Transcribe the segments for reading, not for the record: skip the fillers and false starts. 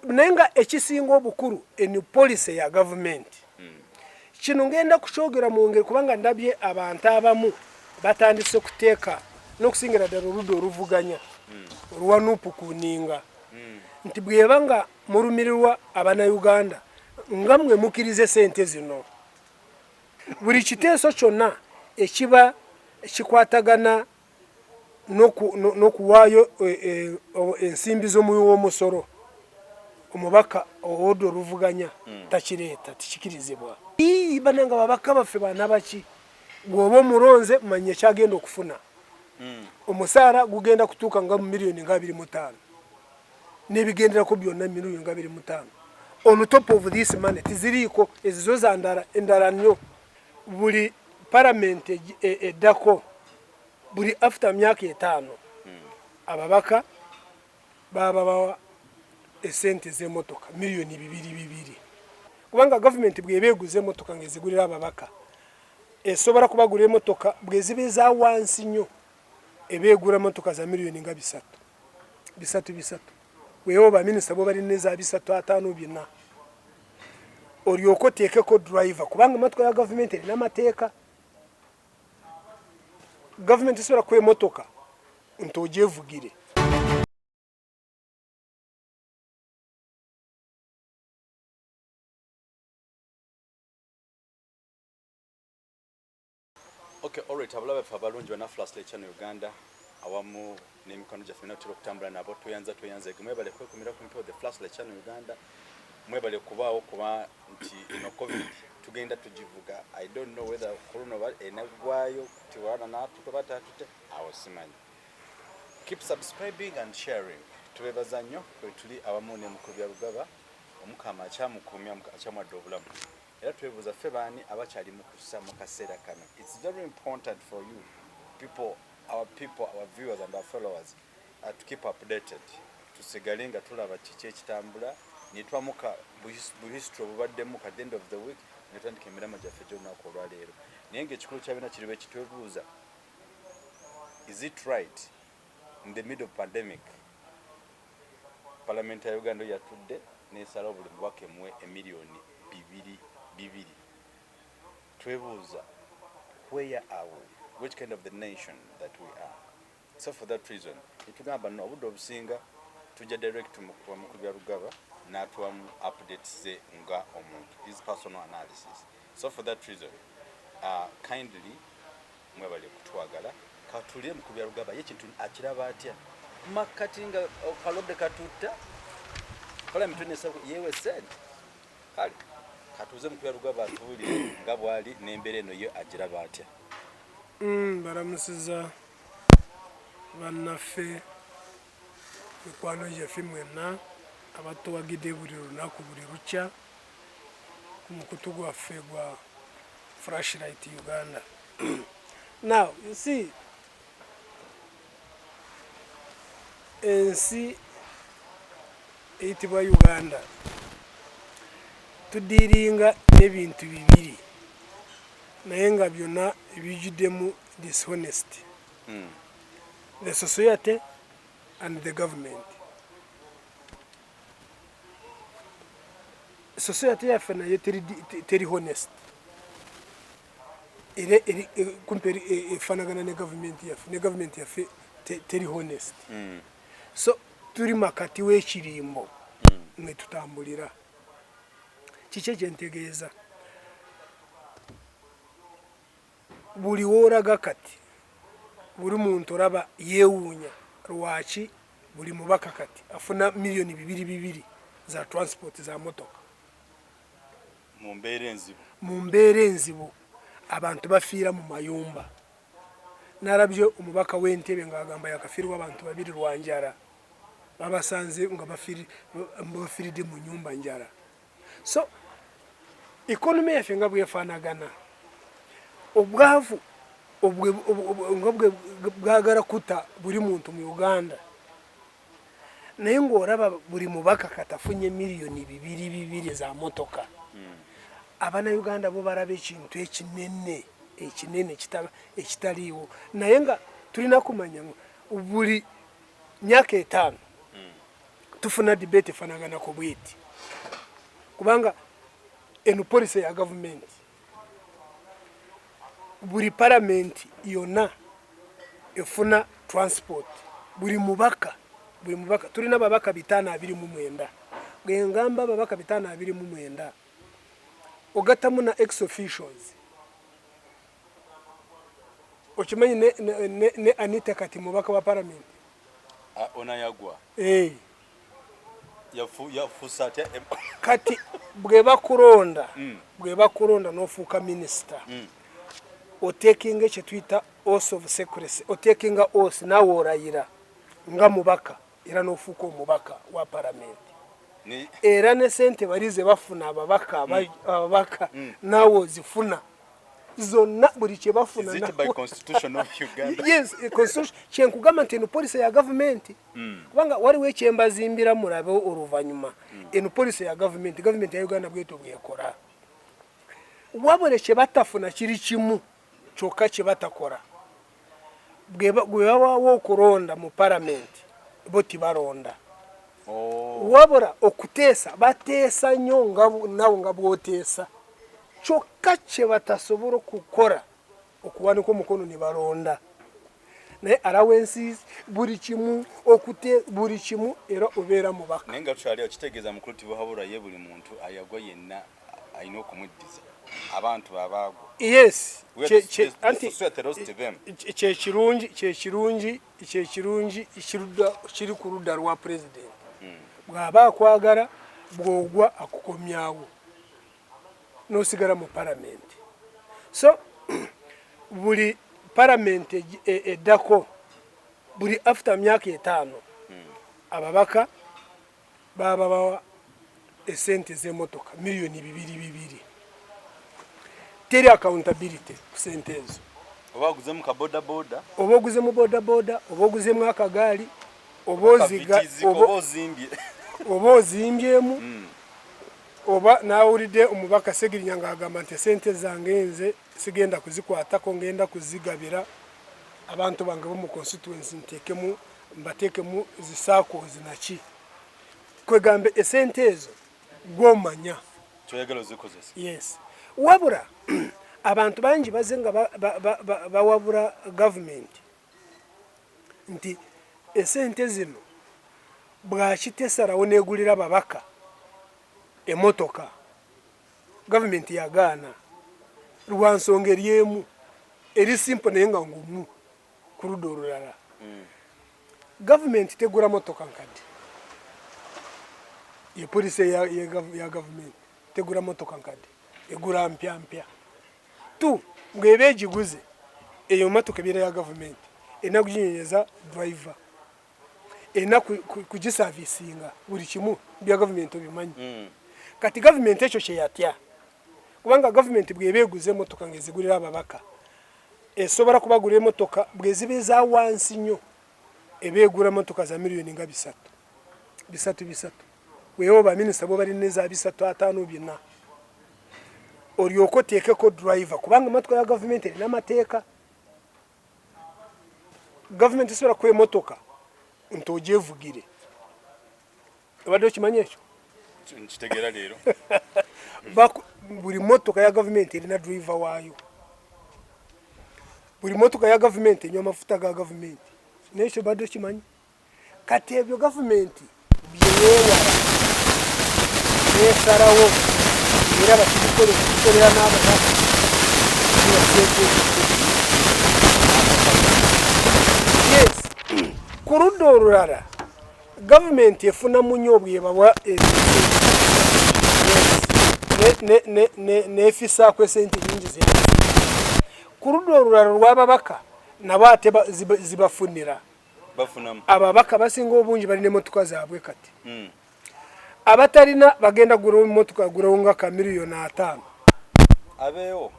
Naye nga ekisinga obukulu eno policy ya gavumenti. Kino ngenda kukyogera mu ngeri kubanga ndabye abantu abamu batandise kuteeka n'okusingira ddala oludda oluvuganya olwa NUP ku nninga nti bweba nga mulumirirwa Abannayuganda nga mmwe mukkiriza essente zino. Buli kiteeso kyonna ekiba kikwatagana n'okuwaayo ensimbi z'omuwi w'omusolo, omubaka ow'oludda oluvuganya takireeta, tikikirizibwa. Ii, Banange ababaka baffe baana baki? Bw'oba omulonze manya ky'agenda okufuna. Omusaala gugenda kutuuka nga mu miliyoni nga 25 n'ebigenderako byonna miliyoni nga 25. On top of this money tiziriiko, ezizo za ndala endala nnyo. Buli palamenti eddako buli after myaka 5 ababaka baba bawa esente z'emotoka miliyoni bibiri bibiri, kubanga gavumenti bw'eba eguze emotoka ng'ezigulira ababaka esobola kubagula emotoka bweziba eza wansi nnyo eba egula motoka za miliyoni nga bisatu bisatu bisatu, weewo baminisita bo balina eza bisatu ataano bina, olyoke oteekeko driver, kubanga emotoka ya gavumenti erina amateeka. Gavumenti esobola kuwa emotoka nti ogyevugire. Okay, alright, abalabe baffe abalungi bana Flashlight Channel Uganda awamu n'emikono gyaffe nina tutera okutambula nabo, tweyanza tweyanze mwebale kwekumira ku mpewo the Flashlight Channel Uganda, mwebale kubaawo kuba nti eno COVID tugenda tugivuga. I don't know whether corona oba enaggwayo tiwana n'atuta oba taatute, awo simanyi. Keep subscribing and sharing. Tubebaza nnyo kwe tuli awamu ne Mukulu Byarugaba, Omukama akyamukuumya, akyamuwadde obulamu. Era twebuuza ffe baani abakyali mu kussa mu kaseera kano. It's very important for you people, our people, our viewers and our followers to keep updated, tusigale nga tulaba kiki ekitambula netwamuka bu history obubaddemu at the end of the week, netandika emirimu gyaffe egy'olunaku olwaleero. Naye ngaekikulu kya byonna kiriba ekitwebuuza, is it right in the middle of pandemic Parliament ya Uganda yatudde nesala buli mubaka emuwe emiliyoni bibiri bibiri? Twebuuza, where are we? Which kind of the nation that we are? So for that reason netugamba no obudde obusinga tujja direct Mukulu Byarugaba n'atuwamu updates ze nga omuntu, his personal analysis. So for that reason, kindly mwebale kutwagala. Katulire Mukulu Byarugaba ye kintu akiraba atya makkati nga kalodde katutta parliament yewe sente. Kale katuuze Mukulu Byarugaba atuwulire nga bwali n'embeera eno ye agiraba atya. Balamusiza bannaffe, mikwano gyaffe mwenna abatuwagidde buli lunaku buli lukya ku mukutu gwaffe gwa Flashlight Uganda. Now you see, ensi eyitibwa Uganda tudiiringa n'ebintu bibiri, naye nga byonna bijjuddemu dishonesty, the society and the government. Society yaffe nayo teri honest, era kumpi efaanagana ne gavumenti yaffe, ne gavumenti yaffe teri honest. So tuli makati w'ekirimbo mwe tutambulira. Kiki ekyentegeeza? Buli wooraga kati buli muntu olaba yeewuunya lwaki buli mubaka kati afuna miliyoni bibiri bibiri za transport za motoka. Mu mbeera enzibu. Mu mbeera enzibu, abantu bafiira mu mayumba. Nalabye omubaka w'Entebe ng'agamba yakafiirwa abantu babiri lwa njala, babasanze nga bafiiridde mu nyumba njala. So economy yaffe nga bwefaanagana, obwavu nga bwe bwagala kutta buli muntu mu Uganda, naye ng'olaba buli mubaka katafunye miliyoni bibiri bibiri za motoka. Abannayuganda bo balaba ekintu ekinene ekinene ekitaliiwo, naye nga tulina kumanya ngu buli myaka 5. Tufuna debate efaanagana ku bweti, kubanga eno policy ya gavumenti. Buli palamenti yonna efuna transport, buli mubaka, buli mubaka. Tulina ababaka 529. Bwengamba ababaka 529, ogattamu na ex officials. Okimanyi ne Anita kati mubaka wa palamenti. Onayagwa? Eh. Yafuusa atya? Kati bwe bakulonda, bwe bakulonda n'ofuuka minisita, otekinga ekyo tuyita oath of secrecy. Otekinga oath, naawe orayira nga mubaka, era n'ofuuka omubaka wa palamenti. Era ne sente bali ze bafuna ababaka, ababaka, naawe ozifuna zonna, buli kye bafuna. Is it by constitution of Uganda? Yes, constitution. Kyenkugamba nti eno policy ya gavumenti, kubanga waliwo ekyembazimbira mulabe oluvannyuma. Eno policy ya gavumenti, gavumenti ya Uganda bwetyo bwekola. Wabula kye batafuna kiri kimu kyokka kye batakola. Bwe babawo okulonda mu palamenti, bo tibalonda. Oh. Wabula okuteesa bateesa nnyo, nga nawe nga bw'oteesa. Kyokka kye batasobola okukola, okuwanika omukono ne balonda. Naye allowances, buli kimu, okute buli kimu, era obeera mubaka. Naye nga tukyali awo, kitegeeza mukulu Tibuhaburwa ye buli muntu ayagwa yenna alina okumuddiza abantu abaagwa? Yes. We Anti society lost them. Kyekirungi, kyekirungi, kyekirungi kiri ku ludda lwa president. Bw'aba akwagala, bw'ogwa akukomyawo n'osigala mu palamenti. So buli palamenti eddako, buli after myaka 5, ababaka baba bawa esente z'emotoka miliyoni 2 2. Teri accountability ku sente ezo. Oba aguzemu ka boda boda. Oba oguzemu boda boda, oba oguzemu akagaali, oba oziga oba ozimbye. Oba ozimbyemu. Oba nawulidde omubaka Segirinya ng'agamba nti esente zange nze sigenda kuzikwatako, ngenda kuzigabira abantu bange bomu constituency, ntekemu mbateekemu zi SACCOs naki. Kwegambe esente ezo gwomanya kyoyagala ozikozesa. Yes, wabula abantu bangi baze nga bawabula gavumenti nti esente zino bwaki tesalawo negulira ababaka emotoka. Gavumenti yagaana lwa nsonga eri emu eri simple naye nga ngumu. Ku ludda olulala, gavumenti tegula motoka nkadde. Ye policy ya gavumenti, tegula motoka nkadde, egula mpya mpya. Tu bweba egiguze, eyo motoka ebeera ya gavumenti, erina kuginyonyeza driver, erina kugisavisinga, buli kimu bya gavumenti obimanyi. Kati gavumenti ekyo kyeyatya, kubanga gavumenti bweba eguze emotoka ngaezigulira ababaka, esobola kubagulira emotoka bweziba eza wansi nnyo, eba egula motoka za miliyoni nga bisatu bisatu bisatu. Weewo baminisita bo balina eza bisatu, ataano, bina. Olyoke oteekeko driver, kubanga emotoka ya gavumenti erina amateeka. Gavumenti esobola kuwa emotoka nti ogyevugire. Obadde okimanyi ekyo? Nkitegeera leero. Buli motoka ya gavumenti erina driver waayo. Buli motoka ya gavumenti enywa amafuta ga gavumenti. Naye ekyo badde okimanyi? Kati ebyo gavumenti byeyeewala nesalawo, era bakibikole kubikolera n'ababaka sente. Yes, ku ludda olulala gavumenti efuna munyo bwebawa nefisaako esente nyingi ze. Ku ludda olulala olw'ababaka, nabo ate zibafunira. Bafunamu. Ababaka basinga obungi balina emotoka zaabwe. Kati abatalina bagenda gula emotoka, gulawo nga ka miliyoni 50. Abeewo.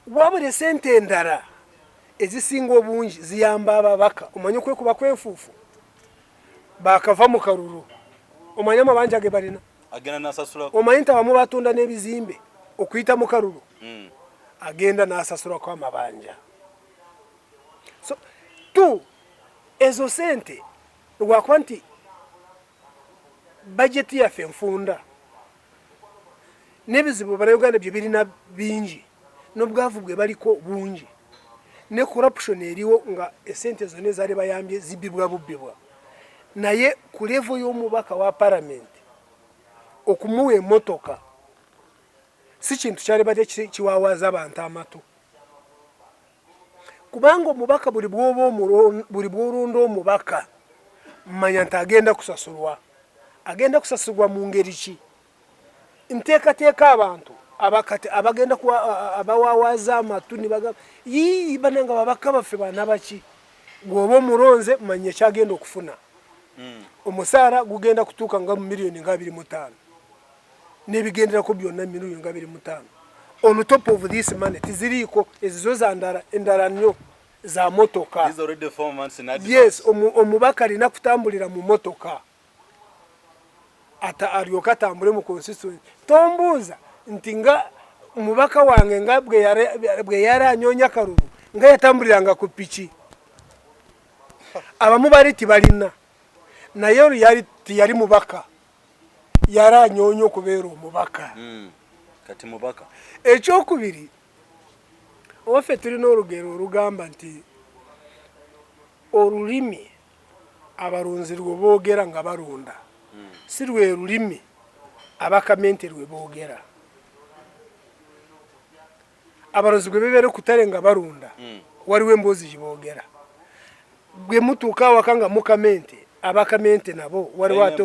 Wabula esente endala ezisinga obungi ziyamba ababaka. Omanye okwekuba kwenfuufu, bakava mu kalulu, omanye amabanja ge balina. Agenda nasasulako. Omanyi nti abamu batunda n'ebizimbe okuyita mu kalulu? Agenda n'asasulako amabanja. So tu ezo sente lwakuba nti Bajeti yaffe enfunda n'ebizibu Bannayuganda bye birina bingi, n'obwavu bwe baliko bungi, ne corruption eriwo nga esente zonna ezaali bayambye zibbibwa bubbibwa. Naye ku level y'omubaka wa palamenti okumuwa emotoka si kintu kyalibadde kiwawaaza abantu amatu, kubanga omubaka buli bw'olonda omubaka manya nti agenda kusasulwa. Agenda kusasulwa mu ngeri ki? Nteekateeka abantu abakati abagenda abawawaaza amatu ne bagamba yii banange ababaka baffe baana baki. Gwoba omulonze manya ekyagenda okufuna. Omusaala gugenda kutuuka nga mu miliyoni nga 25 n'ebigenderako byonna miliyoni nga 25. On top of this money tiziriiko ezizo za ndala endala nnyo za motoka. These already 4 months in advance. Yes, omubaka alina kutambulira mu motoka ata alyoke atambule mu constituency. Tombuuza nti nga mubaka wange nga bwe yali anyonya kalulu nga yatambuliranga ku piki. Abamu bali tibalina, naye olwo yali tiyali mubaka, yali anyonya okubeera omubaka. Kati mubaka. Ekyokubiri, owaffe tulina olugero olugamba nti olulimi abalunzi lwe boogera nga balunda si lwe lulimi abakamente lwe boogera. Abalunzi gwe bebeera okutale nga balunda, waliwo emboozi gye boogera. Bwe mutuuka awaka nga mukamente, abakamente nabo waliwo ate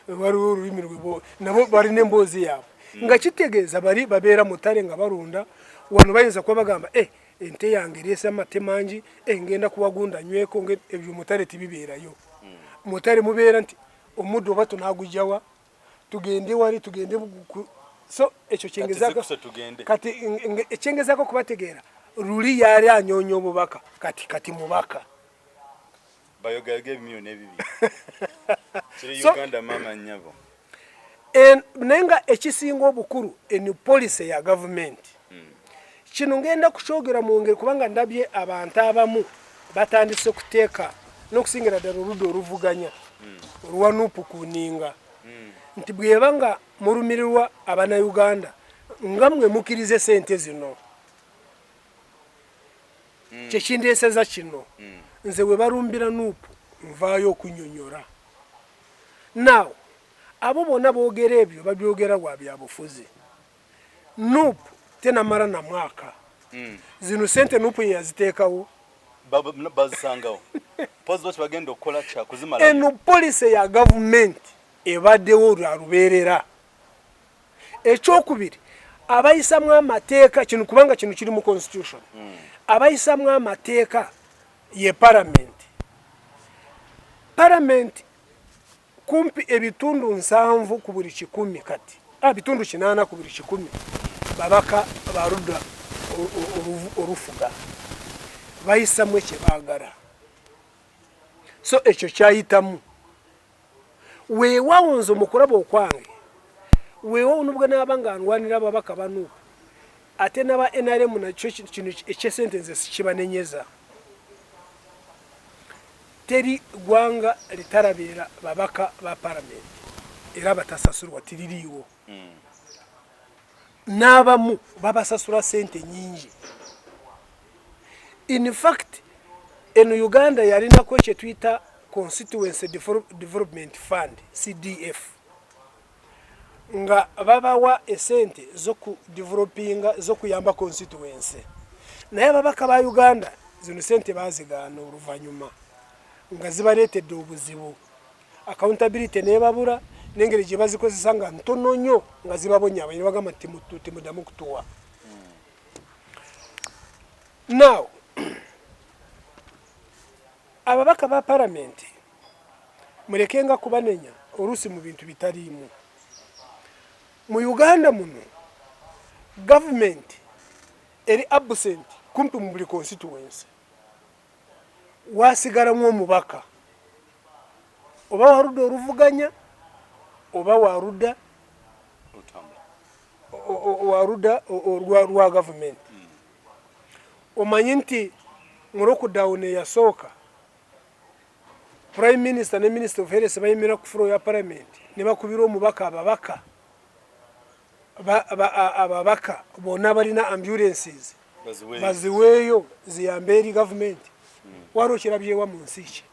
waliwo olulimi lwe nabo balina emboozi yaabwe, nga kitegeeza bali babeera mutale nga balunda. Wano bayinza kuba bagamba eh, ente yange ereese amate mangi, eh, ngenda kuwagunda nyweko. Ebyo mutale tibibeerayo. Mutale mubeera nti omuddo oba tunagujjawa, tugende wali, tugende. So ekyo kyengezako kati ekyengezako kubategeera luli yali anyonya obubaka, kati mubaka. Bayogayoga ebimyo n'ebibi kiri Uganda mama nnyabo. Naye nga ekisinga obukulu eni policy ya gavumenti. Kino ngenda kukyogera mu ngeri kubanga ndabye abantu abamu batandise kuteeka n'okusingira ddala oludda oluvuganya olwa NUP kuninga nti bweba nga mulumirirwa abannayuganda nga mmwe mukkiriza sente zino, kyekindeeseza kino. Nze we balumbira NUP nvaayo okunyonyola. Now abo bonna boogera ebyo babyogera lwa byabufuzi. NUP tenamala na mwaka. Zino sente NUP yeyaziteekawo. Bazisangawo pozi lwaki bagenda okukola kyakuzimala. Eno policy ya gavumenti ebaddewo lwa lubeerera. Ekyokubiri, abayisamu amateeka kino, kubanga kino kiri mu constitution, abayisamu amateeka ye palamenti. Palamenti kumpi ebitundu 70 ku buli 100, kati bitundu 80 ku buli 100 babaka baludda olufuga, bayisamu ekyebaagala. So ekyo kyayitamu. Weewaawo nze omukulaba okwange, weewaawo nubwo naaba nga ndwanira ababaka bano ate n'aba NRM, nakyo kino ekyesente nze sikibanenyeza. Teri ggwanga litarabirira babaka ba palamenti era batasasulwa, tiririiwo. N'abamu babasasula sente nyingi. In fact eno Uganda yalinako ekyo tuyita Constituency Development Fund, CDF, nga babawa esente zokudevelopinga, zokuyamba constituency. Naye ababaka ba Uganda zino sente bazigaana oluvannyuma nga zibaleetedde obuzibu, accountability nebabula n'engeri gye bazikozesa nga ntono nnyo, nga zibabonyabonya, ne bagamba nti timuddamu kutuwa. Now ababaka ba palamenti mulekenga kubanenya oluusi mu bintu bitaliimu. Mu Uganda muno gavumenti eri absent kumpi mu buli constituency. Wasigalamu omubaka oba waludda oluvuganya oba waludda lwa gavumenti. Omanyi nti mu lockdown eyasooka Prime Minister ne Minister of Health bayimira ku floor ya Parliament ne bakubira omubaka, ababaka ababaka bonna balina ambulances baziweeyo ziyambe eri gavumenti. Wali okirabyewa mu nsi ki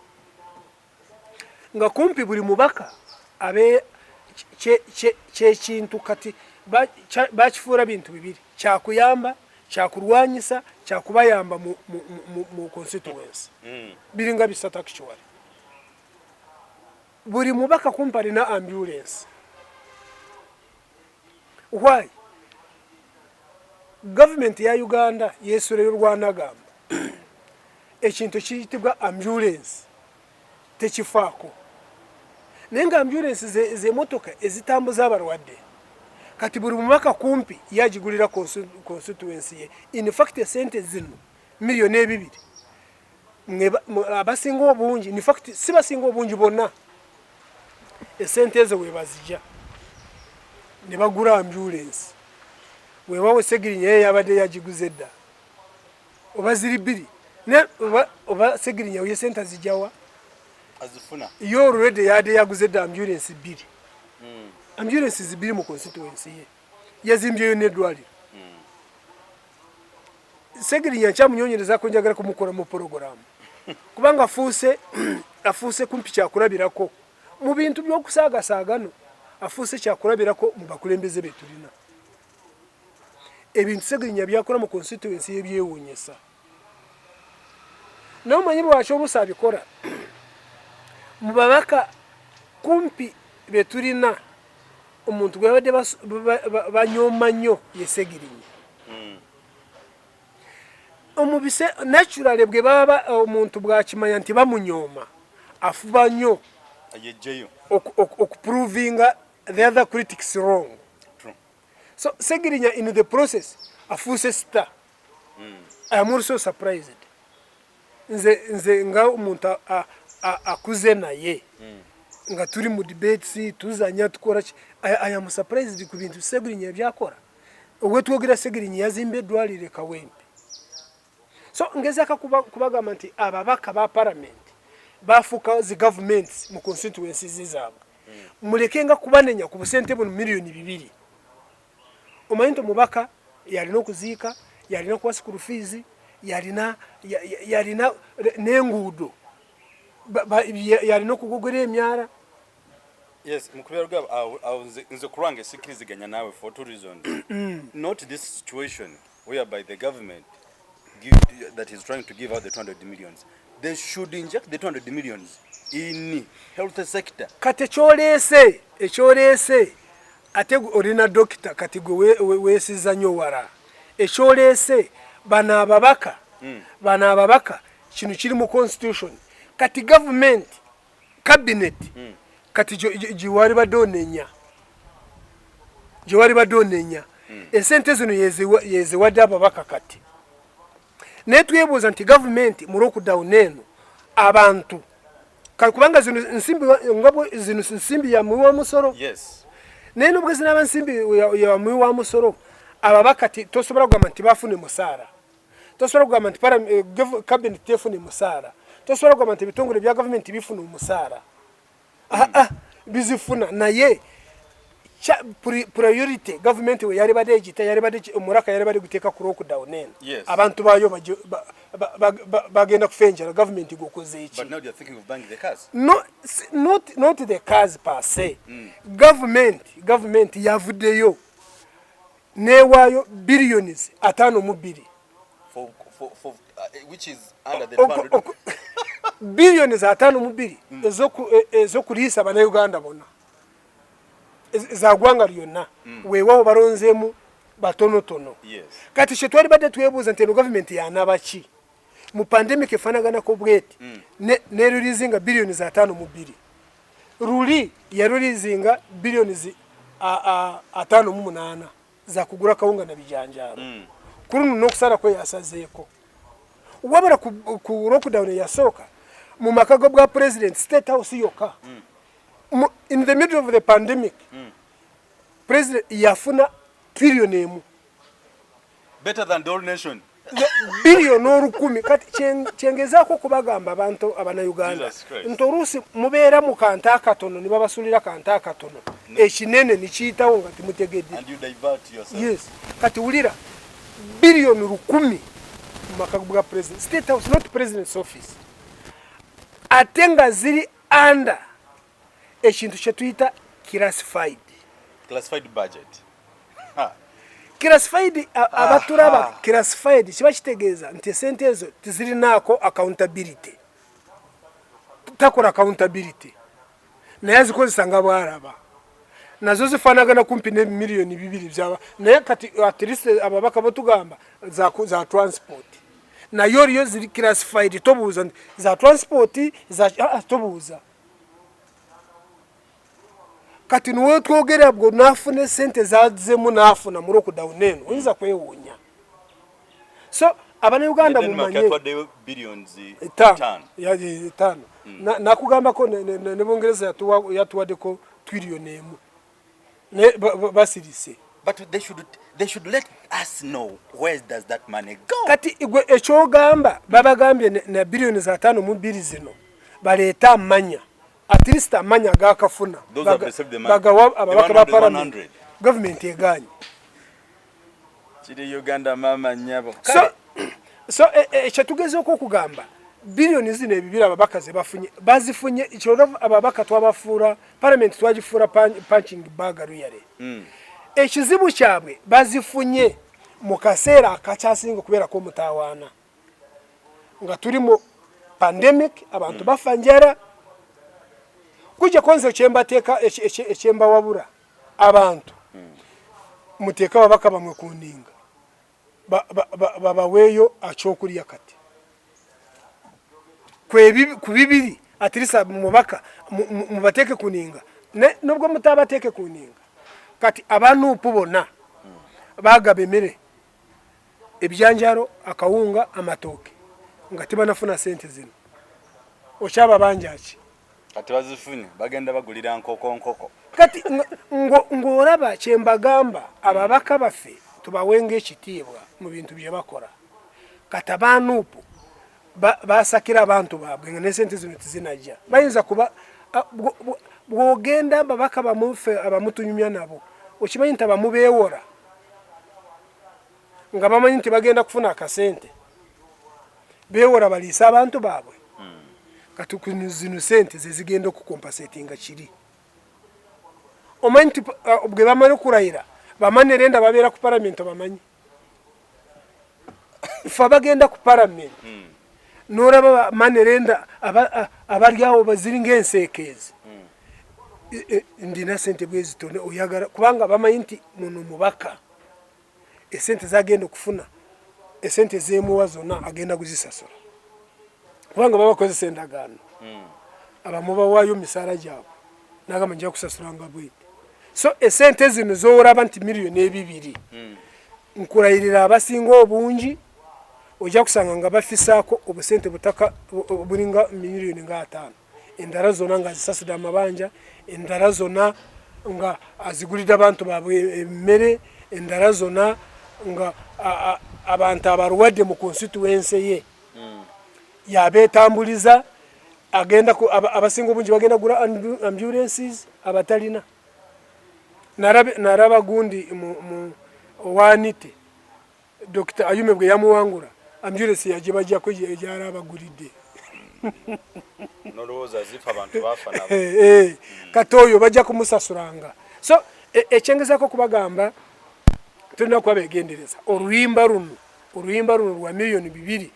nga kumpi buli mubaka abe kyekintu kati bakifuula bintu bibiri, kyakuyamba, kyakulwanyisa, kyakubayamba mu constituency? Biringa bisatu actually. Buli mubaka kumpi alina ambulance. Why? Gavumenti ya Uganda yesuleyo lwanagamba ekintu ekiyitibwa ambulance tekifaako, naye nga ambulance zemotoka ezitambuza abalwadde. Kati buli mubaka kumpi yagigulira constituency ye. In fact, esente zino 2,000,000, abasinga obungi, in fact si basinga obungi, bonna esente ezo webazija ne bagula ambulance. Wewawo Segirinya ye yabadde yagiguze dda, oba ziri bbiri, oba Segirinya ye sente azijjawa? Azifuna. Ye already yadde yaguze dda ambulance bbiri. Ambulance zibiri mu constituency ye, yazimbyeyo n'eddwaliro. Segirinya nkyamunyonyerezako, njagala kumukola mu porogaramu, kubanga afuuse kumpi kyakulabirako mu bintu by'okusaagasaagano, afuuse kyakulabirako mu bakulembeze be tulina. Ebintu Segirinya byakola mu constituency yebyewuunyisa. Naye omanyi lwaki oluusi abikola? Mu babaka kumpi be tulina, omuntu gwe babadde banyooma nnyo ye Segirinya. Omubise naturally bwe baba omuntu bwakimanya nti bamunyooma, afuba nnyo yejjeyo okuprovinga the other critics wrong. True. So Segirinya in the process afuuse star. I am also surprised. Nze nga omuntu akuze naye nga tuli mu debates, tuzanya, tukola ki, I am surprised ku bintu Segirinya ebyakola. Owetwogera, Segirinya yazimba eddwaliro e Kawempe. So ngezako kubagamba nti ababaka ba parliament bafuuka zi governments mu constituencies zaabwe. Mulekenga kubanenya ku busente buno 2,000,000. Omanyi nti omubaka yalina okuziika, yalina okuwa school fees, yalina n'enguudo, yalina okugogera emyala. Yes, mukubera awo, nze ku lwange sikkiriziganya naawe for two reasons. Not this situation whereby the government give, that is trying to give out the 200 millions. They should inject the 200 millions in health sector. Kati ekyoleese ate olina dokita, kati gwe weesiza nnyo wala. Ekyoleese, bano ababaka, bano ababaka, kino kiri mu constitution. Kati government cabinet, kati gyewali badde onenya, gyewali badde onenya, esente zino yeziwadde ababaka. Kati naye twebuuza nti gavumenti mu lockdown eno abantu, kubanga zino nsimbi, nga zino nsimbi ya muwi wa musolo. Naye nubwo zinaba nsimbi ya muwi wa musolo, ababaka tosobola kugamba nti bafune musaala, tosobola kugamba nti cabinet tefune musaala, tosobola kugamba nti ebitongole bya gavumenti bifuna omusaala. Aa, bizifuna, naye priority gavumenti we yali badde egita, yali badde omuraka yali badde guteeka ku lockdown eno. Abantu baayo bagenda kufa enjala, gavumenti gokoze eki? But now they are thinking of buying the cars. No, not the cars per se. Government yavuddeyo newaayo billions 52. For which is under the 200. Billions 52 ez'okuliisa Bannayuganda bonna, za ggwanga lyonna. Weewaawo balonzeemu batonotono. Kati kye twali badde twebuuza nti eno gavumenti yanabaki mu pandemic efaanaganako bweti, nereleasinga billions 52? Luli yareleasinga billions 58 za kugula kawunga na bijanjaalo. Ku luno n'okusalako yasazeeko. Wabula ku lockdown eyasooka, mu maka ga bwa president, State House yokka, in the middle of the pandemic, president yafuna 1 trillion. Better than the whole nation. Biliyoni olukumi. Kati kyengezaako okubagamba abantu abanauganda nti oluusi mubeera mu kantu akatono ne babasulira kantu akatono, ekinene nikiyitawo nga timutegedde. Yes, kati wulira, 1,000,000,000 mu maka ga president, State House, not President's office, ate nga ziri under ekintu kyetuyita classified. Classified budget. Classified, abatulaba, classified kiba kitegeeza nti esente ezo tezirinaako accountability, takola accountability, naye azikozesa nga bwaraba. Nazo zifaanagana kumpi ne 2 miliyoni byaba, naye kati at least ababaka botugamba za transport, naye oliyo ziri classified, tobuuza nti za transport za tobuuza. Kati niwe twogera bwo nafuna esente zazzemu nafuna mu lockdown eno, oyinza kwewuunya. So abanauganda mumanye etaano nakugambako ne Bungereza yatuwaddeko 1 trillion naye basirise. But they should let us know where does that money go. Kati gwe ekyogamba babagambye na 52 biliyoni zino baleete amanya, at least amanya agakafuna bagawa ababaka ba parliament, gavumenti eganye. Kiri Uganda, mama nyabo. So ekyetugezeeko okugamba, 2 biliyoni zino ababaka ze bafunye, bazifunye kyona. Ababaka twabafuula, parliament twagifuula punching bag really. Ekizibu kyabwe, bazifunye mu kaseera akakyasinga okubeerako omutawaana, nga tuli mu pandemic, abantu bafa njala. Kujja konze ekyembateeka, ekyembawabula abantu, muteeke ababaka bamwe ku nninga, babaweeyo akyokulya. Kati ku bibiri at least mubaka mubateeke ku ninga. Nubwo mutabateeke ku ninga, kati aba NUP bonna bagaba emmere, ebyanjalo, akawunga, amatooke, nga tebanafuna sente zino, okyaba banjaki? Kati bazifunye, bagenda bagulira nkoko nkoko. Kati ng'olaba kyembagamba, ababaka baffe tubawenga ekitiibwa mu bintu bye bakola. Kati aba NUP basakira abantu baabwe nga nesente zino tezinajja, bayinza kuba bwogenda ababaka bamuffe abamutunyumya nabo, okimanyi nti abamu beewora nga bamanyi nti bagenda kufuna akasente, beewora baliise abantu baabwe. Kati zino sente zezigenda okucompensatinga kiri. Omanyi nti bwe bamala okurayira, bamanerenda babeera ku palamenti, obamanyi fe abagenda ku palamenti, noraba bamanerenda abali awo baziringa enseekeezi. Ndina sente bwezitone oyagala, kubanga bamanyi nti muno mubaka esente zagenda okufuna, esente zemuwa zonna agenda kuzisasula, kubanga babakozesa endagaano. Abamu bawaayo misaala gyabwe, nagamba nja kusasulanga bweti. So esente zino zoraba nti 2 miliyoni, nkulayirira abasinga obungi ojja kusanga nga bafisaako obusente butaka bulinga 50 miliyoni, endala zonna nga zisasudde amabanja, endala zonna nga azigulidde abantu baabwe emmere, endala zonna nga abantu abalwadde mu constituency ye yabeetambuliza, agenda abasinga obungi bagenda gula ambulances abatalina. Naraba gundi mu owanite Dr Ayume bwe yamuwangula, ambulance yagibajjako egyala abagulidde. Nolowooza zifa abantu bafa nabo. Kati oyo bajja kumusasulanga. So ekyengezako kubagamba, tulina kuba begendereza. Oluyimba luno lwa 2 miliyoni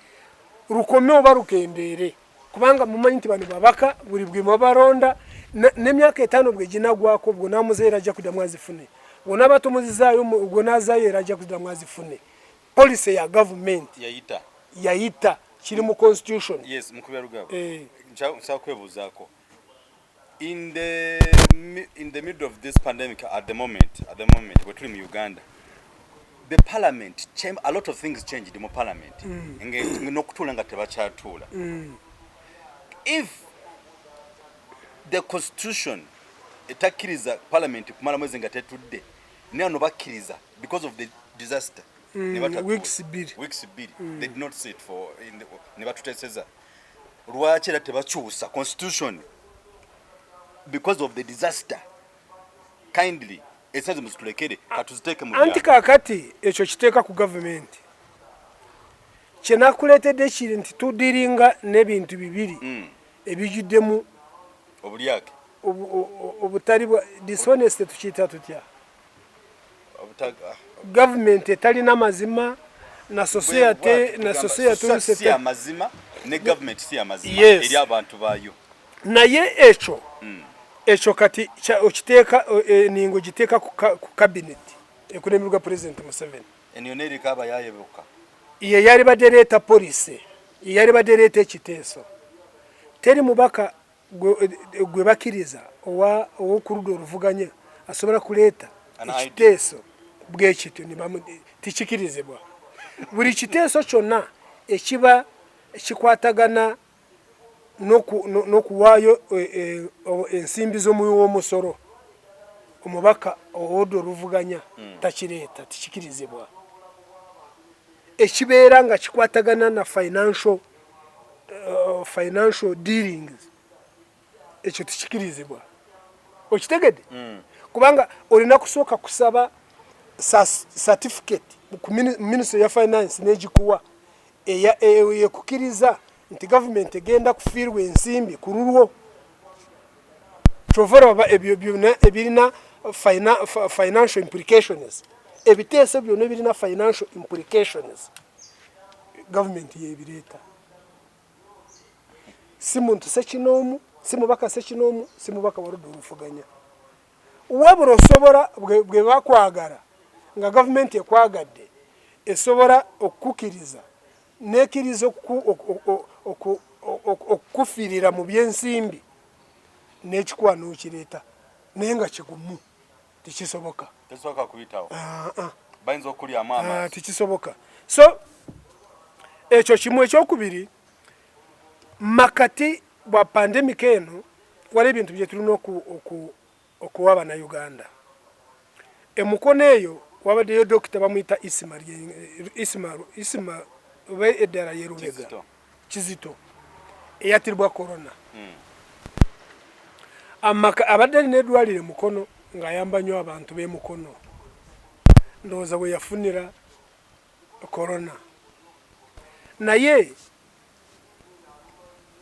rukome oba rukendeere, kubanga mumanyi nti bano babaka buli bwe babalonda n'emyaka 5 bwe ginagwako, bwo namuzeera ajja kuddamu azifune, bwonaba tomuzizaayo, gwe nazaayo era ajja kuddamu azifune. Policy ya gavumenti yayita. Yayita, kiri mu constitution. Yes, Mukubyarugaba. Nshaka kwebuuzaako in the middle of this pandemic, at the moment bwe tuli mu Uganda, the parliament a lot of things changed mu parliament, n'okutuula nga tebakyatuula. If the constitution etakkiriza parliament kumala mwezi nga tetudde, naye ano bakkiriza because of the disaster. Ne batatuula. Weeks 2. Weeks 2. They did not sit for in the, ne batuteeseza. Lwaki era tebakyusa constitution because of the disaster? Kindly esente muzitulekere, katuziteeke mu Anti byalo. Kaakati ekyo kiteeka ku gavumenti. Kyenakuleetedde kiri nti tudiringa n'ebintu bibiri ebijjuddemu obulyake, obutali bwa dishonest, tukiyita tutya? Ah, Gavumenti etalina mazima na society na society. Society si amazima ne government si amazima eri abantu baayo. Naye ekyo kati okiteeka eningo giteeka ku cabinet ekulemberwa President Museveni. Eniyo neriko abayaye bokka. Ye yali badde leeta policy, ye yali badde leeta ekiteeso. Teri mubaka gwe bakkiriza ow'okuludda oluvuganya asobola kuleeta An idea. ekiteeso bwekityo tikikirizibwa. Buli kiteeso kyonna ekiba kikwatagana n'okuwaayo ensimbi z'omuwi w'omusolo, omubaka ow'oludda oluvuganya takireeta, tikikirizibwa. Ekibeera nga kikwatagana na financial dealings, ekyo tikikirizibwa. Okitegedde? Kubanga olina kusooka kusaba certificate ku ministry ya finance n'egikuwa ekukiriza nti gavumenti egenda kufiirwa ensimbi ku lulwo. Kyova olaba ebyo byonna ebirina financial implications, ebiteeso byonna ebirina financial implications, gavumenti yebireeta, si muntu sekinoomu, si mubaka sekinoomu, si mubaka waludda oluvuganya. Wabula osobola bwe bakwagala, nga gavumenti ekwagadde, esobola okukukiriza nekkiriza okukufiirira mu byensimbi n'ekikuwa n'okireeta, naye nga kigumu tekisoboka. Tesoboka kuyitawo. Ah, ah. Bayinza okulyamu Ah, amaaso. Tekisoboka. So ekyo kimu. Ekyokubiri, makati bwa pandemic eno, wali ebintu bye tulina okuwa Bannayuganda. Emukono eyo wabaddeyo dokita bamuyita Isima, Isima oba eddala ye Lubega. Kizito. Kizito, eyatiribwa corona. Amaka abadde alina eddwaliro Mukono ng'ayamba nnyo abantu b'e Mukono. Ndowooza bwe yafunira corona, naye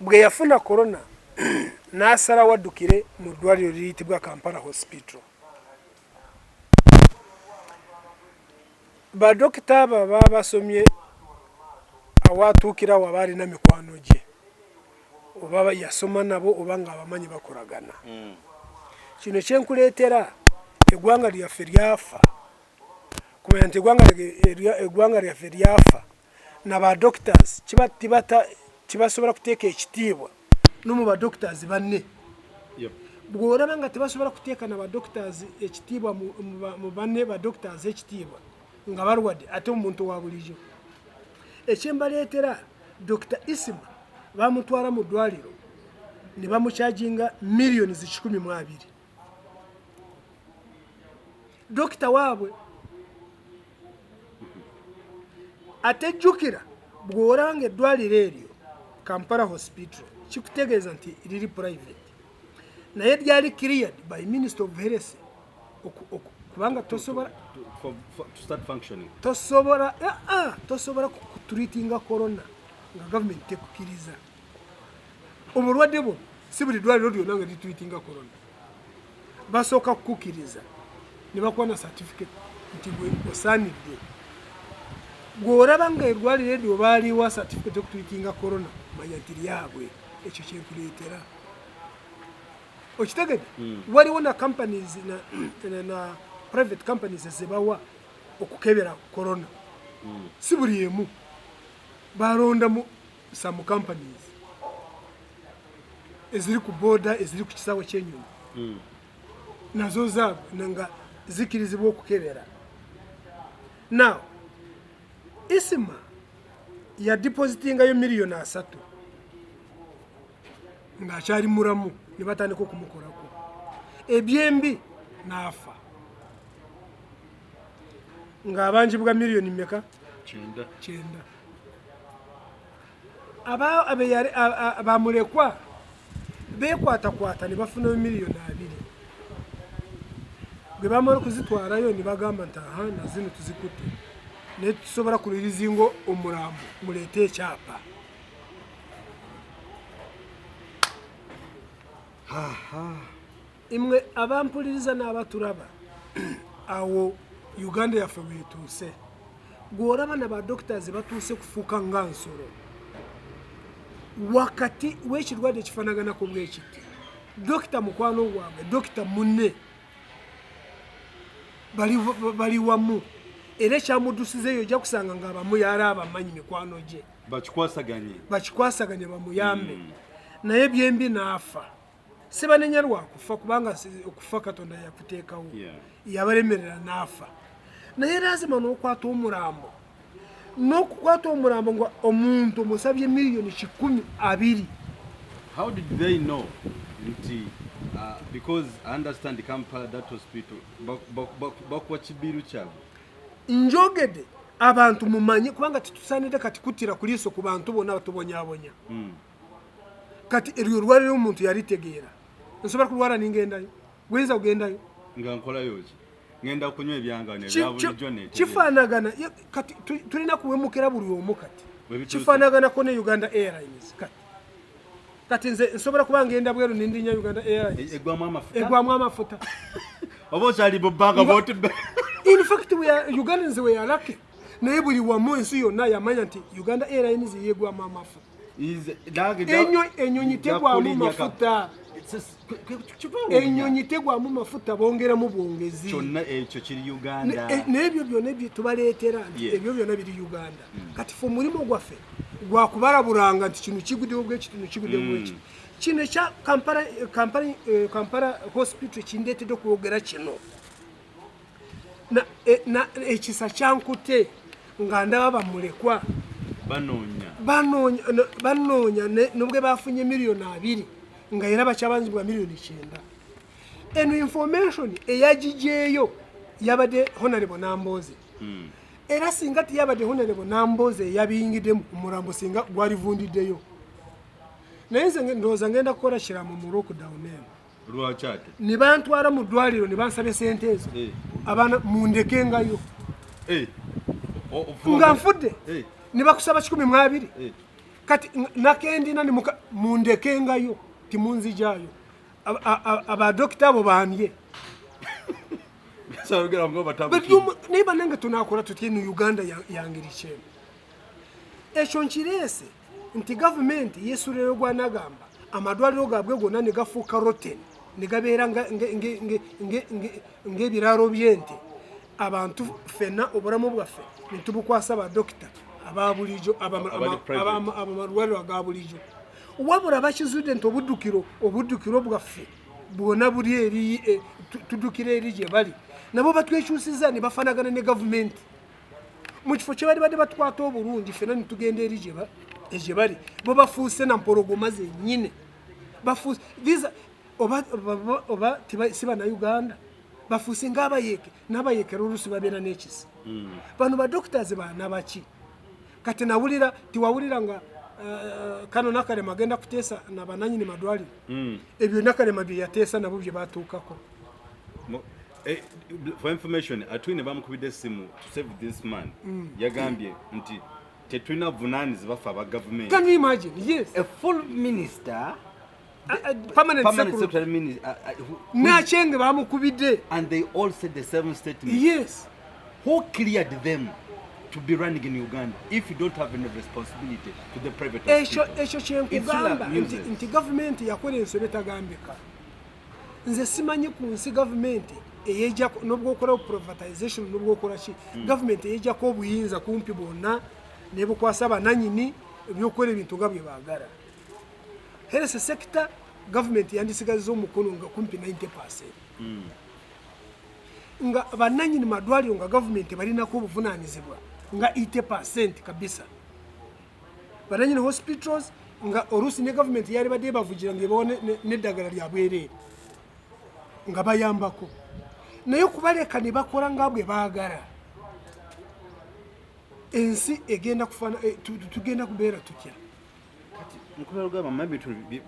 bwe yafuna corona n'asalawo addukire mu ddwaliro liyitibwa Kampala Hospital. Badokita abo baba basomye, awaatuukirawo aba alina mikwano gye, oba yasoma nabo, oba nga abamanyi bakolagana. Kino kyenkuleetera, eggwanga lyaffe lyafa kumanya nti eggwanga lyaffe lyafa na doctors kiba tibasobola kuteeka ekitiibwa no mu badoctors banne. Bw'olaba nga tebasobola kuteeka na badoctors ekitiibwa mu banne badoctors ekitiibwa nga balwadde, ate omuntu wa bulijjo? Ekyembaleetera, Dr Isima bamutwala mu ddwaliro ne bamukyajinga miliyoni 120, dokita waabwe. Ate jjukira, bw'olanga eddwaliro eryo Kampala Hospital, kikutegeeza nti liri private, naye lyali cleared by Minister of Health kubanga tosobola To start functioning. Tosobola tosobola kutreatinga corona nga gavumenti tekukiriza. Obulwadde bwo si buli ddwaliro lyonna nga litreatinga corona. Basooka kukukiriza ne bakuwa na certificate nti gwe osaanidde. Bw'olaba nga eddwaliro eryo baaliwa certificate okutreatinga corona, manya nti lyabwe. Ekyo kyenkuleetera, okitegedde? Waliwo na companies na private companies ezebawa okukebera corona. Si buli emu, balondamu some companies eziri ku border, eziri ku kisaawe kyenyonyi, nazo zaabwe nga zikirizibwa okukebera. Now Isima yadepositingayo miliyoni 30 ng'akyali mulamu, ne batandika okumukolako ebyembi n'afa. Ng'abanjibwa miliyoni meka? 9. 9. Bamulekwa bekwatakwata ne bafuna miliyoni 2. Bwe bamala okuzitwarayo ne bagamba nti aha, na zino tuzikutte, naye tusobola kulirizinga omurambo, muleete ekyapa. Imwe abampuliriza n'abaturaba, awo Uganda yaffe wetuuse. Gworaba na ba doctors batuuse kufuuka nga nsolo wakati w'ekirwadde ekifaanaganako bwekiti. Dokita mukwano gwange, dokita munne, bali wamu, era ekyamudusizeeyo ojja kusanga nga abamu yali abamanyi, mikwano gye. Bakikwasaganye. Bakikwasaganye bamuyambe. Naye byembi n'afa. Sibanenya lwakufa, kubanga okufa Katonda yakuteekawo. Yabalemerera n'afa. Naye lazima n'okwata omurambo, n'okukwata omurambo nga omuntu omusabye miliyoni 120. How did they know nti because I understand Kampala, that hospital bakuwa kibiru kyabwe? Njogedde abantu mumanye, kubanga tetusaanidde kati kuttira ku liiso ku bantu bonna batubonyabonya. Kati eryo olwaliro omuntu yalitegeera, nsobola kulwala ningendayo? Guyinza kugendayo? Nga nkolayo ki? Ngenda kunywa ebyangano ebya bulijjo netegeera. Kifaanagana kati tulina kuwemukira buli omu kati. Bwe bituuse. Kifaanaganako ne Uganda Airlines. Kati nze nsobola kuba ngenda bweru nindinya Uganda Airlines? Egwamu amafuta. Egwamu amafuta. Oba okyali mu bbanga bwoti. In fact, we are Ugandans, we are lucky, naye buli wamu ensi yonna yamanya nti Uganda Airlines yegwamu amafuta. Enyonyi tegwamu mafuta, enyonyi tegwamu mafuta, bongeramu bwongezi. Kyonna ekyo kiri Uganda. N'ebyo byonna ebyo tubaleetera nti ebyo byonna biri Uganda. Kati fe omulimu gwaffe gwakubalaburanga nti kino kiguddewo bwekiti, kino kiguddewo bwekiti. Kino ekya Kampala Hospital kindeetedde okwogera kino. Na ekisa kyankute nga ndaba bamulekwa banoonya. Banoonya nobwe bafunye miliyoni 20, nga era bakyabanzibwa miliyoni 9. Eno information eyagigyeyo yabadde Honorable Namboze. Era singa tiyabadde Honorable Namboze eyabiyingiddemu, omulambo singa gwalivundiddeyo. Naye nze ndowooza ngenda kukola kiramo mu lockdown eno. Lwaki ate? Ne bantwala mu ddwaliro ne bansaba esente ezo. Abaana mundekengayo. Nga nfudde. Ne bakusaba 120. Kati nakendina nimuka mundekengayo, timunzijayo. Abadokita abo bambye. Sayogera ngo batabukire. Naye bannange, tunakola tutya eno Uganda yangeri kyeno? Ekyo nkireese nti gavumenti yesuulirayo gwanagamba amalwaliro gaabwe gonna ne gafuuka rotten, ne gabeera ng'ebiraalo by'ente. Abantu ffenna obulamu bwaffe ne tubukwasa badokita aba bulijjo, Abali private. abamalwaliro aga bulijjo. Wabula bakizudde nti obuddukiro bwaffe bwona buli eri, tuddukira eri gye bali. Nabo batwekyusiza ne bafanagana ne gavumenti. Mu kifo kye bali badde batukwata obulungi, ffenna ne tugenda eri gye bali. Bo bafuuse na mpologoma zennyini. Bafuuse these are- oba si bannayuganda, bafuuse ng'abayeeke, n'abayeekera oluusi babeera n'ekisa. Bano ba doctors baana baki? Kati nawulira tiwawulira nga kano Nakalema agenda kuteesa nabananyini madwaliro. Ebyo Nakalema bye yateesa nabo bye batuukako. For information, Atwine bamukubidde essimu to save this man. Yagambye nti tetulina buvunaanyizibwa ffe aba gavumenti. Can you imagine? Yes. A full minister, permanent permanent secretary. Secretary minister, Nakyenge bamukubidde. And they all said the same statement. Yes. Who cleared them to be running in Uganda if you don't have any responsibility to the private Ekyo hospital? ekyo kyenkugamba It's nti, still nti gavumenti yakola ensobi etagambika. Nze simanyi ku nsi gavumenti eyejjako n'obwokola privatization n'obwokola ki, gavumenti eyejjako obuyinza kumpi bwonna nebukwasa bananyini ebyokukola ebintu nga bwe baagala. Health sector, gavumenti yandisigaziza omukono nga kumpi 90, nga bananyini madwaliro nga gavumenti balinako obuvunanyizibwa nga 80% kabisa. Bananyini hospitals nga oluusi ne gavumenti yali badde ebavugira ngaebawa n'eddagala lya bwereere nga bayambako, naye okubaleka ne bakola nga bwe baagala. Ensi egenda kufaana, tugenda kubeera tutya? Kati nkulagamba maybe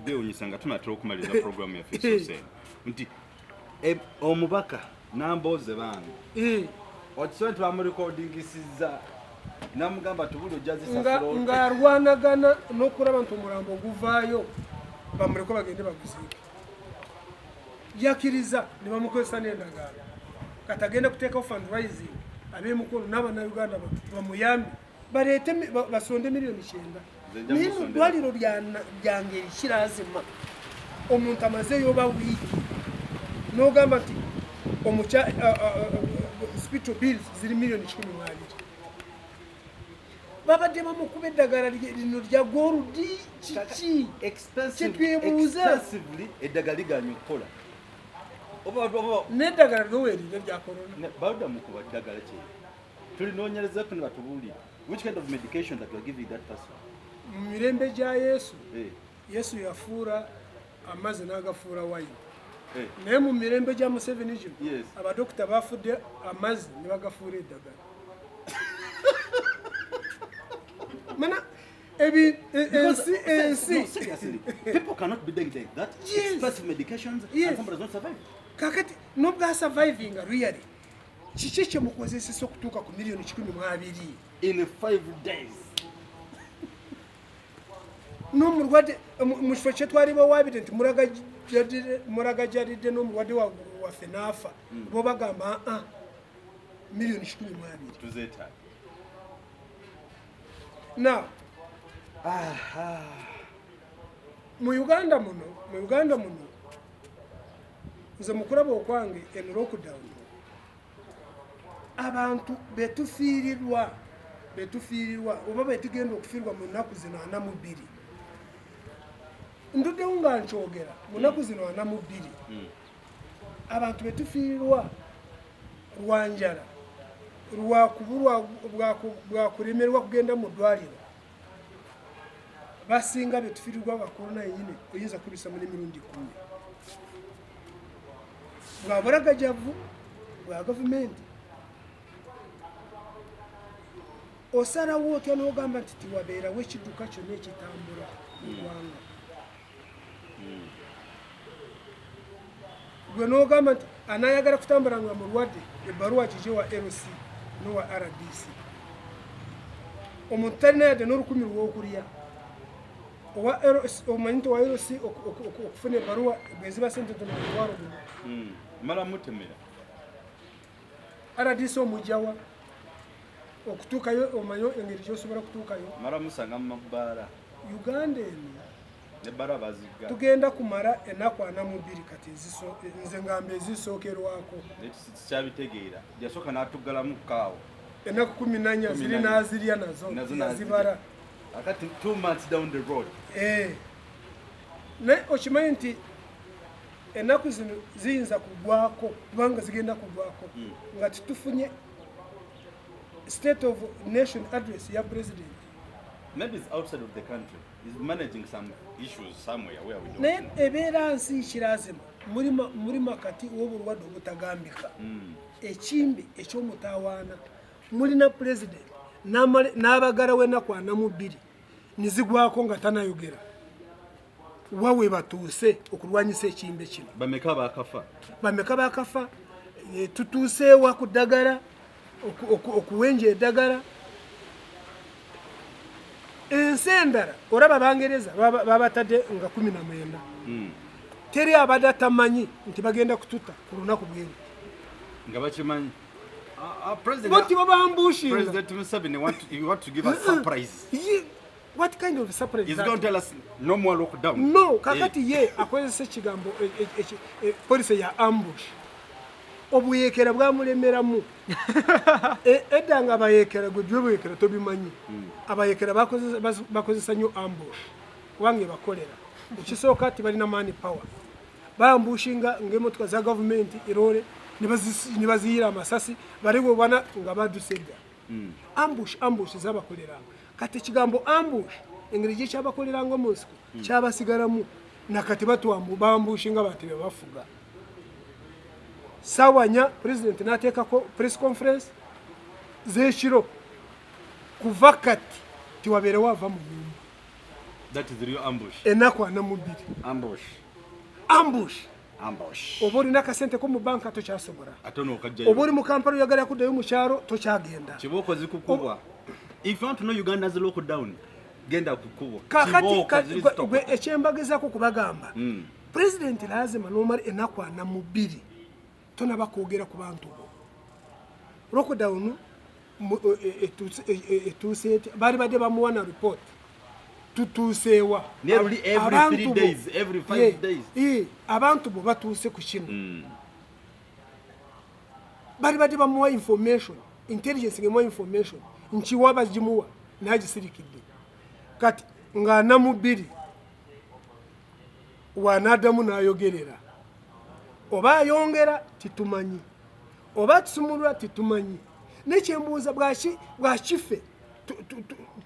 byewunyisa nga tunatera okumaliriza programu yaffe esoose eno nti omubaka Nambooze bange okisobola nti bamurekodingisizza namugamba tubuli ojja zisasula ng'arwanagana n'okulaba nti omulambo guvaayo, bamuleke bagende baguziike. Yakiriza ne bamukozesa n'endagaano. Kati agenda kuteekawo fundraising, ab'emukono n'abannayuganda bamuyambe baleete basonde miliyoni 90. Nze nja Naye mu musondera. ddwaliro lyange erikirazima, omuntu amazeeyo oba wiiki, n'ogamba nti hospital bills ziri miliyoni 120. Babadde bamukuba eddagala lino lya gold, kiki kyetwebuuza? Extensively eddagala liganye okukola oba N'eddagala lyoweerire lya corona. Baludda mu kuba ddagala ki? Tulinoonyerezeko ne batubuulira which kind of medication that we are giving that person. Mu mirembe gya Yesu, Yesu yafuura amazzi n'agafuura wayini. Naye mu mirembe gya Museveni gino, abadokita bafudde amazzi ne bagafuura eddagala. Mana ensi ensi No, seriously, people cannot be dying like that. Expensive medications and somebody does not survive. Kakati nobwa survivinga really, kiki kyemukozesesa okutuuka ku miliyoni 120? In 5 days. N'omulwadde mu kifo kyetwali bawaabire nti muragajalidde n'omulwadde waffe n'afa, bo bagamba aa miliyoni 120. Tuzeetaaga. Now mu Uganda muno, mu Uganda muno, nze mukulaba okwange, en lockdown abantu betufiirirwa oba betugenda okufiirwa mu nnaku zino 42, nduddewo nga nkyogera, mu nnaku zino 42 abantu betufiirirwa lwanjala, lwakubulwa, bwakulemerwa kugenda mu ddwaliro, basinga betufiirirwa ba korona yenyini. Oyinza kubisamu n'emirundi 10 bwa bulagajavu bwa gavumenti. Osalawo otya n'ogamba nti tiwabeerawo ekidduka kyonna ekitambula mu ggwanga, gwe n'ogamba nti anayagala kutambula nga mulwadde, ebbaluwa gije wa LC nowa RDC? Omuntu talina yadde n'olukumi lw'okulya. Owa LC, omanyi nti owa LC okufuna ebbaluwa bweziba sente ntono, 10,000. Mala mutemera. RDC omugjawa okutuukayo? Omanyi engeri gyosobola kutuukayo? Mala musanga mu mabaala. Uganda eno Nebbaala bazigga. Tugenda kumala ennaku 42 kati nze ngamba ezisookerwako. Sikyabitegeera, yasooka n'atuggalamu kaawo. Ennaku 14 ziri. 14. N'azirya nazo. Nazo. Yazibala. Akati 2 months down the road. Eh. Naye okimanyi nti ennaku zino ziyinza kugwako, kubanga zigenda kugwako nga titufunye state of nation address ya president. Maybe it's outside of the country, he's managing some issues somewhere where we don't Naye know. ebeera nsi kirazima muri makati w'obulwadde obutagambika, ekimbi ekyomutawaana, mulina president n'abagalawo ennaku 42 nizigwako nga tanayogera wawe batuuse okulwanyisa ekimbe kino. Bameka bakafa? Bameka bakafa? Tutuuseewa ku ddagala, okuwenja eddagala? Ensi endala olaba Bangereza babatadde nga 19. Teri abadde atamanyi nti bagenda kututa ku lunaku bweru. Nga bakimanyi. President, Bo tibabambushinga. President Museveni he want to give us surprise. What kind of surprise He's that? going to tell us no more lockdown. No, kakati ye akozesa ekigambo policy ya ambush. Obuyekera bwamulemeramu. Edda nga abayekera, gwe byobuyekera tobimanyi, abayekera bakozesa nnyo ambush kubanga ebakolera. Ekisooka, tibalina man power. Bambushinga ngaemotoka za gavumenti erole ne baziyira amasasi, baribobana nga baduse dda. Ambush zabakoleranga. Kati ekigambo ambush, engeri gyekyabakoleranga mu nsiko, kyabasigalamu nakati. Batwambu bambushinga abantu bebafuga. Sawanya president nateekako press conference z'ekiro. Kuva kati tiwabeerewo ava mu nyumba. That is real ambush. Ennaku 42. Ambush. Ambush. Ambush. Oba olina akasente ko mu banka, tokyasobola. Ate n'okajjayo. Oba oli mu Kampala, oyagala kuddayo mu kyalo, tokyagenda. Kibooko zikukubwa. If you want to know Uganda's lockdown, genda ku kkubo. Kakati Kibooko ziri gwe zitokota. Ekyembagezaako kubagamba, pulezidenti lazima nomala ennaku 42 tonaba kwogera ku bantu bo. Lockdown etuuse etya? Baali badde bamuwa na report, tutuuseewa? Naye luli every Abantu 3 days, every 5 days. Ye, abantu bo batuuse ku kino. Bali badde bamuwa information, intelligence ngemuwa information, nkiwa bagimuwa nagisirikidde. Kati nga 42 wanadamu n'ayogerera, oba ayongera titumanyi, oba tusumulula titumanyi. Nekyembuuza, bwaki bwakife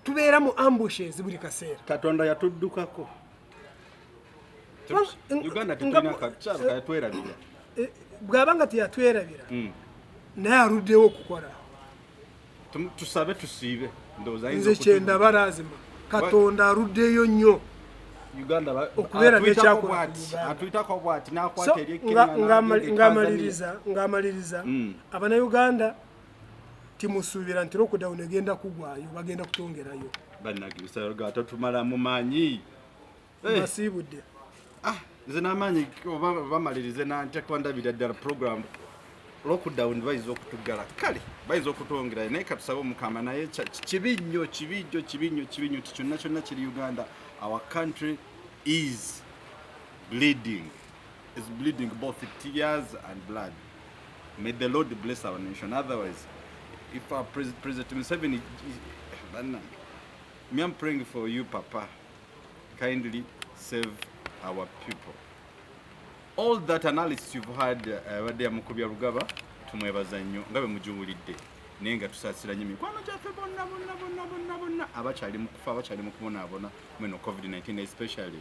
tubeera mu ambushes buli kaseera? Katonda yatuddukako. Uganda tetulina kakyalo kayatwerabira. Bw'aba nga teyatwerabira, naye aluddewo okukola. Tusabe tusiibe, ndowooza ayinza Nze kyendaba, lazima Katonda aluddeyo nnyo Uganda okubeera atuyitako n'ekyakola ku bw'ati, Uganda. Atuyitako bw'ati So n'akwata eri Kenya, n'agenda e ng'amaliriza, Abannayuganda, timusuubira nti lockdown egenda kugwayo, bagenda kutwongerayo. Bannange, bisalaga totumala mu maanyi. Basiibudde. Ah, nze n'amaanyi oba bamalirize nantekwa ndabira ddala program. Lockdown bayinza okutuggala, kale bayinza okutwongerayo, naye katusabe Omukama. Naye kibi nnyo, kibi nnyo, kibi nnyo, kibi nnyo nti kyonna kyonna kiri Uganda. Our country is bleeding, is bleeding both tears and blood. May the Lord bless our nation. Otherwise, if our President Museveni, bannange, me, I'm praying for you, Papa. Kindly save our people. All that analysis you've had, abadde yamukubya Rugaba, tumwebaza nnyo nga bwe mugiwulidde, naye nga tusaasira nnyo mikwano gyaffe bonna bonna bonna bonna bonna abakyali mu kufa, abakyali mu kubonaabona mweno COVID-19, especially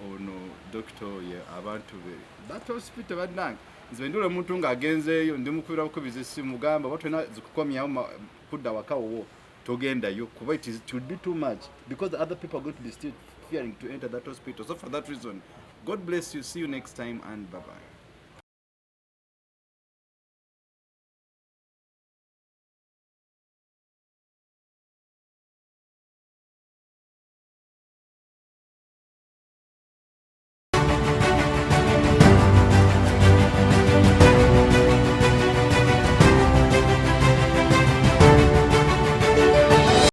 ono doctor ye abantu be that hospital. Bannange, nze ndula omuntu ng'agenzeeyo, ndimukubira bukubiza essimu, gamba oba tolina zikukomyawo kudda waka wowo, togendayo, kuba it will be too much, because the other people are going to be still fearing to enter that hospital. So for that reason, God bless you. See you next time and bye bye.